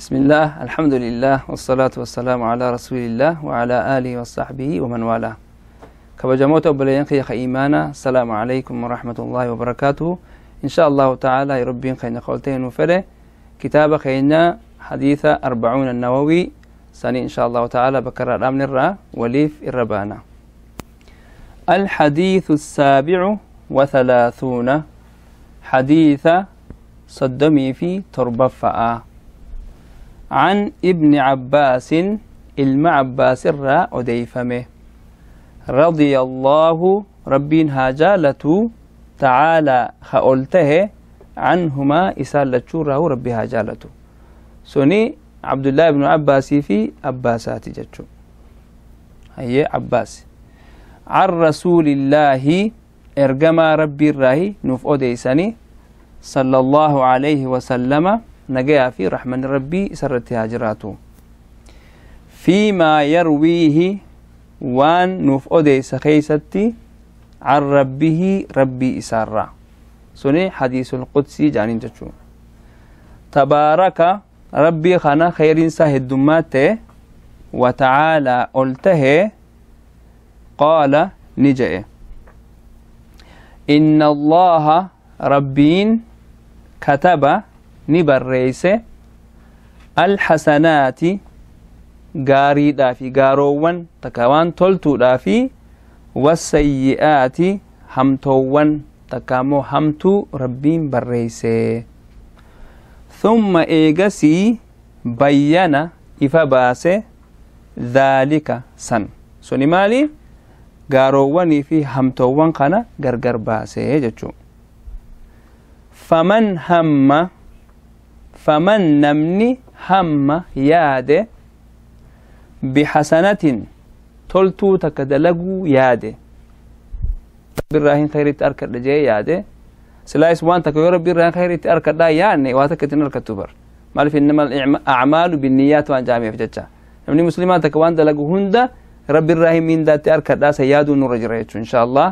بسم الله، الحمد لله، والصلاة والسلام على رسول الله وعلى آله وصحبه ومن والاه. كبجموت أبليين خيخ إيمانا، السلام عليكم ورحمة الله وبركاته. إن شاء الله تعالى يربين خينا قولتين وفله كتاب خينا حديث 40 النووي سني إن شاء الله تعالى بكرر الأمن الرا وليف الربانا. الحديث 37 حديث صدمي في تربفاء عن ابن عباس المعباس الرا أديفمه رضي الله ربين هاجالته تعالى خألته عنهما إسالة شوره ربي هاجالته سني عبد الله بن عباس في عباسات جتشو هي عباس عن رسول الله إرجما ربي الراهي نوف أديسني صلى الله عليه وسلم نجا في رحمن ربي سرت هاجراته فيما يرويه وان نوف أديس خيستي عن ربه ربي إسارة سني حديث القدسي جانين جتشو تبارك ربي خنا خير سهد دماته وتعالى قلته قال نجئ إن الله ربين كتب نبريس الحسنات غاري دافي غاروان تكوان تلتو دافي والسيئات همتوان تكامو همتو ربين بريس ثم إيغسي بيّن إفباس ذلك سن سني مالي غارواني في همتوان قنا غرغر باسه جچو فمن هم فمن نمني هم ياده بحسنة تلتو تكدلقو ياده بالراهين خيرت أركد لجي ياده سلايس وان تكو ربي الراهين خيرت أركد لا يعني واتكتن أركد تبر مالف إنما الأعمال بالنيات وان جامع في جتشا نمني مسلمان تكوان دلقو هندا ربي الراهين من ذات أركد لا سيادو نور جريتشو إن شاء الله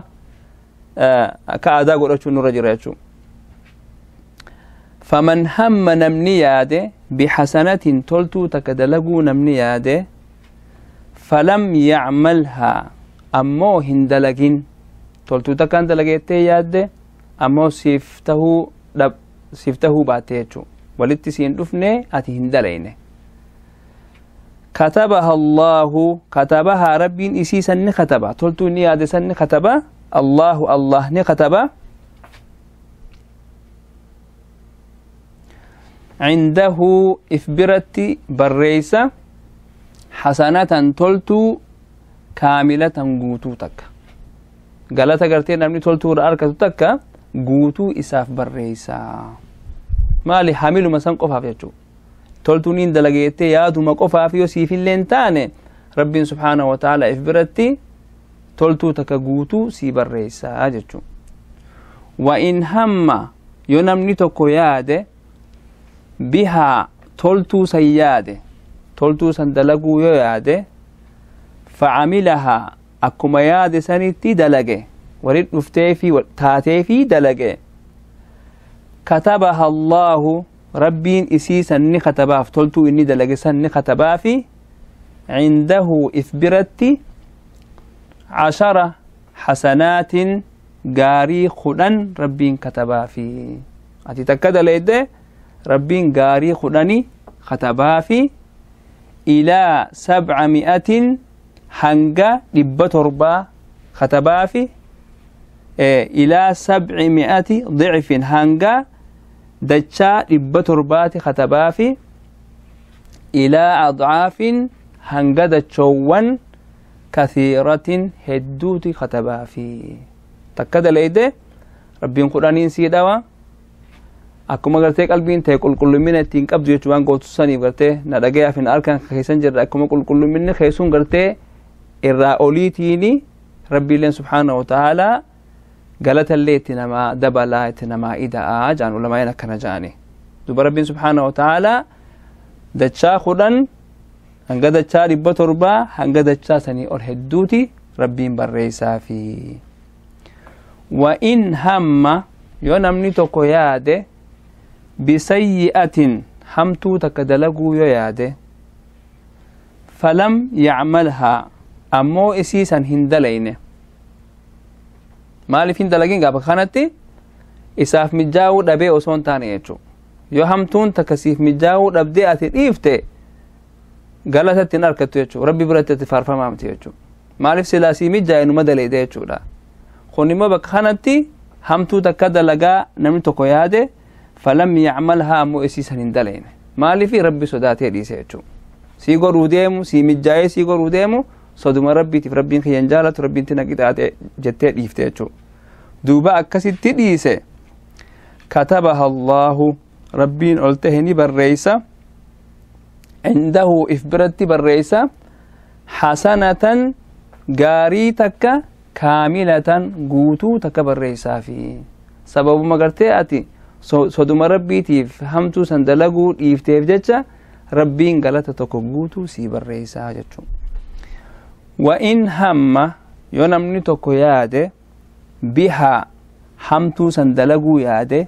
كأدا قرأتشو نور جريتشو فمن هم نمني ياده بحسنة تلتو تكدلقو نمني ياده فلم يعملها أمو هندلقين تلتو تكان دلقيتي ياده أمو سيفته باتيتشو ولتسين دفني أتي هندلينه كتبها الله كتبها ربي إسي سن كتبها تلتو نياد سن كتبها الله الله نكتبها عنده إفبرت بريسة حسنة تلتو كاملة قوتو تك قالت قرتين أمني تلتو رأركة تك قوتو إساف بريسة مالي حامل مسان قفا فيتشو تلتو نين دلقيتي يادو ما قفا فيو سيف اللين تاني ربي سبحانه وتعالى إفبرتي تلتو تك قوتو سي بريسة جتشو وإن هم ينمني تكو ياده بها تلتو سياده تلتو سندلقو ياده فعملها أكما ياده سنتي دلقه ورد نفتي تاتي في دلقه كتبها الله ربين إسي سن كتبها تلتو إني دلقه سن كتبها في عنده إثبرتي 10 حسنات غاري خدن ربين كتبها في أتي تكد ليده ربين غاري خدني كتبها في إلى 700 هنجا لبتربا كتبها في إلى 700 ضعف هنجا دجا لبتربات كتبها في إلى أضعاف هنجا دجوان كثيرة هدوت كتبها في تكد ليده ربين قرانين سيدوا Akkuma gartee qalbiin ta'e qulqullumina ittiin qabdu jechuun waan gootu saniif gartee na dhagayaa fi na harkaan keessan jirra akkuma qulqullumminni keessuun gartee irraa oliitiini rabbiileen subhaanahu wa ta'aalaa galatallee itti namaa dabalaa itti namaa ida'aa jaan ulamaa'in akkana jaani. Duba rabbiin subhaanahu wa ta'aalaa dachaa 10 hanga dachaa 700 hanga dachaa sanii ol hedduuti rabbiin barreessaa fi wa in hamma yoo namni tokko yaade بسيئة Hamtuu takka dalaguu yoo yaade, falam yacmalhaa, ammoo isii san hin dalayne. Maaliif hin dalagin? Gaafa kanatti isaaf mijaa'uu dhabee osoo hin taane jechuu. Yoo hamtuun takka siif mijaa'uu dhabdee ati dhiifte, galatatti hin argattu jechuu, Rabbi biratti ati faarfamaa miti jechuu. Maaliif? Silaa sii mijaa'e numa dalayde jechuudha. Kun immoo bakka kanatti hamtuu takka dalagaa namni tokko yaade, falam yacmalhaa, ammoo isii san hin dalayne. Maaliif? Rabbi sodaatee dhiise jechuu. Sii godhuu deemu, sii mijaa'ee sii godhuu deemu, soduma Rabbiitiif, Rabbiin kiyyan jaalatu, Rabbiin tina qixaate jettee dhiifte jechuu. Duuba akkasitti dhiise, katabaha Allaahu, Rabbiin ol tahe ni barreeysa, cindahu, if biratti barreeysa, hasanatan, gaarii takka, kaamilatan, guutuu takka barreeysaafi. Sababuma gartee ati soduma Rabbiitiif hamtuu san dalaguu dhiifteef jecha, Rabbiin galata tokko guutuu sii barreeysaa jechuu. Wa in hamma, yoo namni tokko yaade, bihaa, hamtuu san dalaguu yaade,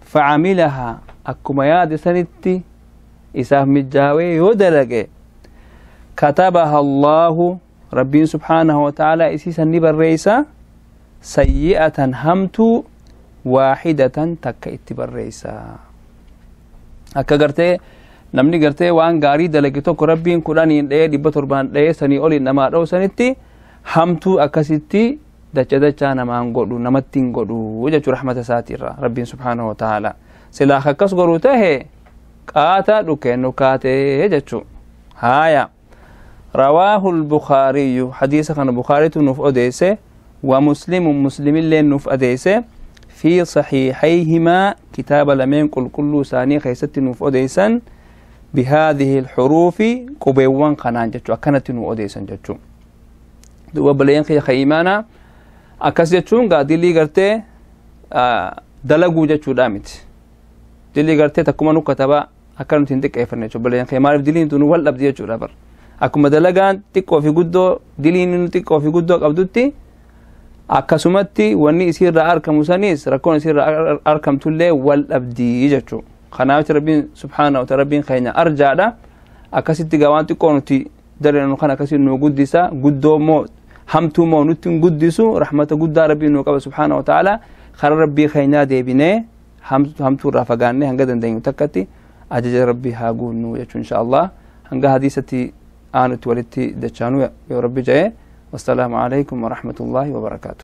facamilahaa, akkuma yaade sanitti isaaf mijaawee yoo dalage, katabaha Allaahu, Rabbiin subhaanahu wa ta'aalaa isii san ni barreeysa, sayyi'atan, hamtuu, waaxidatan, takka itti barreeysa. Akka gartee namni gartee waan gaarii dalage tokko Rabbiin 10n dha'ee, 700n dha'ee, sanii oliin namaa dha'u sanitti, hamtuu akkasitti dacha dachaa namaan godhu, namatti hin godhu jechuu, rahmata isaatiirra Rabbiin subhaanahu wa ta'aalaa. Silaa akkas godhu tahe, qaata dhukkeen nu kaatee jechuu. Haaya, رواه البخاري، حديث كان بخاري نوف أديسه، ومسلم، مسلم اللي نوف أديسه، في صحيحيهما، كتاب لمن كل كل ثاني خيست نوف أديسا، بهذه الحروف، قبيوان قنان جتشو أكنت نوف أديسا جتشو. دوبا بلين خي خيمانا أكاس جتشون قادي لي قرتي دلقو جتشو دامت دلي قرتي تكما نكتبا أكنت تندك إيفرن جتشو. بلين خي مارف دلين تنو والأبدي جتشو رابر. Akkuma dalagaan xiqqoo fi guddoo, diliin xiqqoo fi guddoo qabdutti, akkasumatti wanni isiirraa argamu sanis, rakkoon isiirraa argamtullee wal dhabdii jechuu. Kanaaf Rabbiin subhaanahu wa ta'ala, Rabbiin keenya arjaadha. Akkasitti gaa waan xiqqoo nuti dalagnu kan akkasii nu guddisa, guddoo immoo, hamtuu immoo nutti hin guddisu. Rahmata guddaa Rabbiin nu qaba subhaanahu wa ta'ala. Karaa Rabbii keenyaa deebinee, hamtuu irraa fagaannee, hanga dandeenyu takkatti ajaja Rabbii haa guunnu jechuu, insha Allah. Hanga hadiisatti aanutti walitti dachaanuu yoo Rabbi jedhe. Wassalaamu alaikum warahmatullaahi wabarakaatu.